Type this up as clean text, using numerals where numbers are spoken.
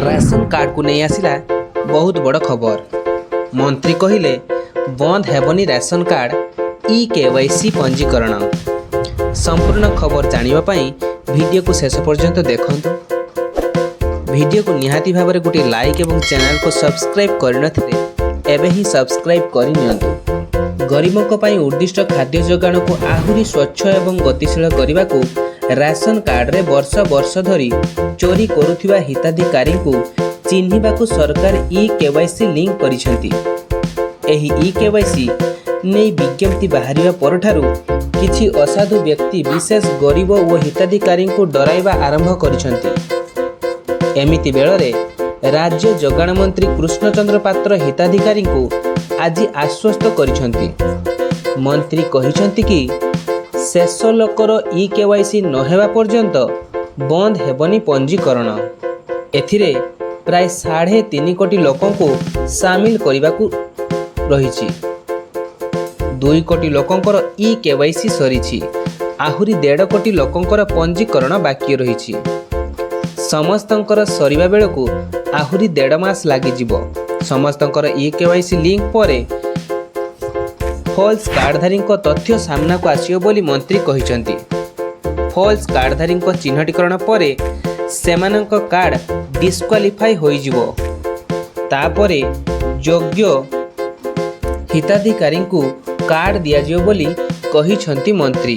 Ration କାର୍ଡ଼କୁ ନେଇ ଆସିଲା ବହୁତ ବଡ଼ ଖବର। ମନ୍ତ୍ରୀ କହିଲେ, ବନ୍ଦ ହେବନି ରାସନ କାର୍ଡ଼ ଇ-କେୱାଇସି ପଞ୍ଜୀକରଣ। ସମ୍ପୂର୍ଣ୍ଣ ଖବର ଜାଣିବା ପାଇଁ ଭିଡ଼ିଓକୁ ଶେଷ ପର୍ଯ୍ୟନ୍ତ ଦେଖନ୍ତୁ। ଭିଡ଼ିଓକୁ ନିହାତି ଭାବରେ ଗୋଟିଏ ଲାଇକ୍ ଏବଂ ଚ୍ୟାନେଲକୁ ସବସ୍କ୍ରାଇବ୍ କରିନଥିଲେ ଏବେ ହିଁ ସବସ୍କ୍ରାଇବ୍ କରିନିଅନ୍ତୁ। ଗରିବଙ୍କ ପାଇଁ ଉଦ୍ଦିଷ୍ଟ ଖାଦ୍ୟ ଯୋଗାଣକୁ ଆହୁରି ସ୍ୱଚ୍ଛ ଏବଂ ଗତିଶୀଳ କରିବାକୁ ରାସନ କାର୍ଡ଼ରେ ବର୍ଷ ବର୍ଷ ଧରି ଚୋରି କରୁଥିବା ହିତାଧିକାରୀଙ୍କୁ ଚିହ୍ନିବାକୁ ସରକାର ଇ-କେୱାଇସି ଲିଙ୍କ କରିଛନ୍ତି। ଏହି ଇ-କେୱାଇସି ନେଇ ବିଜ୍ଞପ୍ତି ବାହାରିବା ପରଠାରୁ କିଛି ଅସାଧୁ ବ୍ୟକ୍ତି ବିଶେଷ ଗରିବ ଓ ହିତାଧିକାରୀଙ୍କୁ ଡରାଇବା ଆରମ୍ଭ କରିଛନ୍ତି। ଏମିତି ବେଳରେ ରାଜ୍ୟ ଯୋଗାଣ ମନ୍ତ୍ରୀ କୃଷ୍ଣଚନ୍ଦ୍ର ପାତ୍ର ହିତାଧିକାରୀଙ୍କୁ ଆଜି ଆଶ୍ୱସ୍ତ କରିଛନ୍ତି। ମନ୍ତ୍ରୀ କହିଛନ୍ତି କି, ଶେଷ ଲୋକର ଇ-କେୱାଇସି ନ ହେବା ପର୍ଯ୍ୟନ୍ତ ବନ୍ଦ ହେବନି ପଞ୍ଜୀକରଣ। ଏଥିରେ ପ୍ରାୟ 3.5 କୋଟି ଲୋକଙ୍କୁ ସାମିଲ କରିବାକୁ ରହିଛି। 2 କୋଟି ଲୋକଙ୍କର ଇ-କେୱାଇସି ସରିଛି। ଆହୁରି 1.5 କୋଟି ଲୋକଙ୍କର ପଞ୍ଜୀକରଣ ବାକି ରହିଛି। ସମସ୍ତଙ୍କର ସରିବା ବେଳକୁ ଆହୁରି ଦେଢ଼ ମାସ ଲାଗିଯିବ। ସମସ୍ତଙ୍କର ଇ-କେୱାଇସି ଲିଙ୍କ ପରେ ଫଲ୍ସ କାର୍ଡ଼ଧାରୀଙ୍କ ତଥ୍ୟ ସାମ୍ନାକୁ ଆସିବ ବୋଲି ମନ୍ତ୍ରୀ କହିଛନ୍ତି। ଫଲ୍ସ କାର୍ଡ଼ଧାରୀଙ୍କ ଚିହ୍ନଟୀକରଣ ପରେ ସେମାନଙ୍କ କାର୍ଡ଼ ଡିସ୍କ୍ୱାଲିଫାଇ ହୋଇଯିବ। ତାପରେ ଯୋଗ୍ୟ ହିତାଧିକାରୀଙ୍କୁ କାର୍ଡ଼ ଦିଆଯିବ ବୋଲି କହିଛନ୍ତି ମନ୍ତ୍ରୀ।